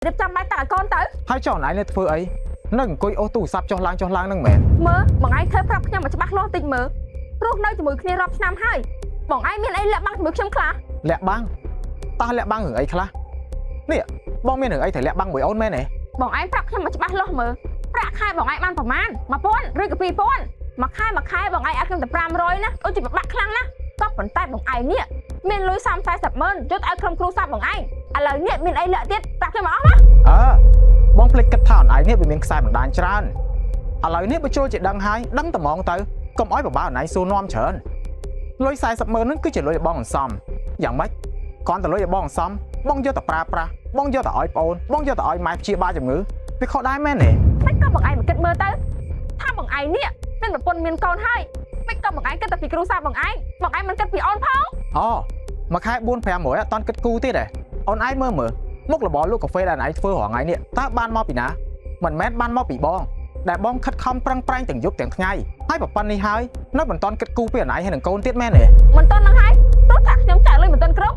រៀបចំបាយតាក់ឲ្យកូនទៅ ហើយចុះអូនឯងនៅធ្វើអីនៅអង្គុយអូសទូរស័ព្ទចុះឡើងចុះឡើងហ្នឹងមែន មើលបងឯងធ្វើប្រាប់ខ្ញុំឲ្យច្បាស់លាស់តិចមើលព្រោះនៅជាមួយគ្នារាប់ឆ្នាំហើយបងឯងមានអីលាក់បាំងជាមួយខ្ញុំខ្លះ លាក់បាំងតោះលាក់បាំងរឿងអីខ្លះនេះបងមានរឿងអីត្រូវលាក់បាំងមួយអូនមែនទេ បងឯងប្រាប់ខ្ញុំឲ្យច្បាស់លាស់មើលប្រាក់ខែបងឯងបានប្រមាណ1000ឬក៏2000មួយខែមួយខែបងឯងឲ្យខ្ញុំតែ500ណាអូនជាពិបាកខ្លាំងណាស់ក៏ប៉ុន្តែបងឯងនេះមានលុយ30 40ម៉ឺនយកទៅឲ្យក្រុមគ្រួសារបងឯងឥឡូវនេះមានអីលាក់ទៀតប្រាប់ខ្ញុំមកអស់ណា អើបងភ្លេចគិតថាអូនឯងនេះវាមានខ្សែបណ្ដាញច្រើនឥឡូវនេះបើចូលជាដឹងហើយដឹងតែហ្មងទៅកុំឲ្យបបាអូនឯងសួរនាំច្រើនលុយ40ម៉ឺនហ្នឹងគឺជាលុយរបស់បងអន្សំយ៉ាងម៉េចគ្រាន់តែលុយរបស់បងអន្សំបងយកទៅប្រើប្រាស់បងយកទៅឲ្យប្អូនបងយកទៅឲ្យម៉ែព្យាបាលជំងឺវាខុសដែរមែនទេ មិនក៏បងឯងមកគិតមើលទៅថាបងឯងនេះមានប្រពន្ធមានកូនហើយមិនក៏បងឯងគិតតែពីគ្រួសារបងឯងបងឯងមិនគិតពីអូនផង អូមួយខែ4 500អត់តាន់គិតគូទៀតទេអូនឯងមើលមើលមុខរបរលក់កាហ្វេដែលអូនឯងធ្វើរាល់ថ្ងៃនេះតើបានមកពីណាមិនមែនបានមកពីបងដែលបងខិតខំប្រឹងប្រែងទាំងយប់ទាំងថ្ងៃហើយប្រប៉ុណ្ណនេះហើយនៅមិនតាន់គិតគូពីអូនឯងហើយនឹងកូនទៀតមែនទេ មិនតន់នឹងហើយព្រោះថាខ្ញុំចាក់លុយមិនតន់គ្រប់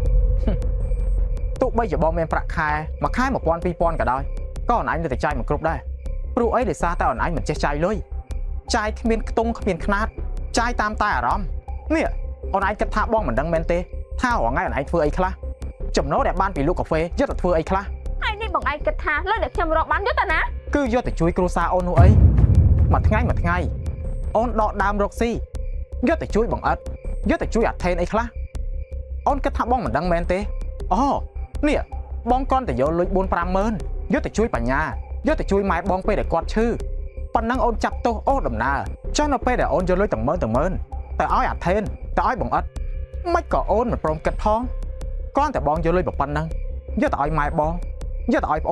ទោះបីជាបងមានប្រាក់ខែមួយខែ1000 2000ក៏ដោយក៏អូនឯងនៅតែចាយមិនគ្រប់ដែរព្រោះអីដោយសារតែអូនឯងមិនចេះចាយលុយចាយគ្មានខ្ទង់គ្មានខ្នាតចាយតាមតែអារម្មណ៍នេះអូនឯងគិតថាបងមិនដឹងមែនទេថារាល់ថ្ងៃអូនឯងធ្វើអីខ្លះចំណូលដែលបានពីលក់កាហ្វេយកទៅធ្វើអីខ្លះ ហើយនេះបងឯងគិតថាលុយដែលខ្ញុំរកបានយកទៅណា គឺយកទៅជួយគ្រួសារអូននោះអីមួយថ្ងៃមួយថ្ងៃអូនដកដើមរកស៊ីយកទៅជួយបងអិតយកទៅជួយអាថេនអីខ្លះអូនគិតថាបងមិនដឹងមែនទេអូនេះបងគ្រាន់តែយកលុយ4 5ម៉ឺនយកទៅជួយបញ្ញាយកទៅជួយម៉ែបងពេលដែលគាត់ឈឺប៉ុណ្ណឹងអូនចាប់ទោសអូសដំណើរចុះនៅពេលដែលអូនយកលុយទាំងម៉ឺនទាំងម៉ឺនទៅឲ្យអាថេនទៅឲ្យបងអិតមិនក៏អូនមិនព្រមគិតផងគ្រាន់តែបងយកលុយប៉ុណ្ណឹងយកទៅឲ្យម៉ែបងយកទៅឲ្យប្អូន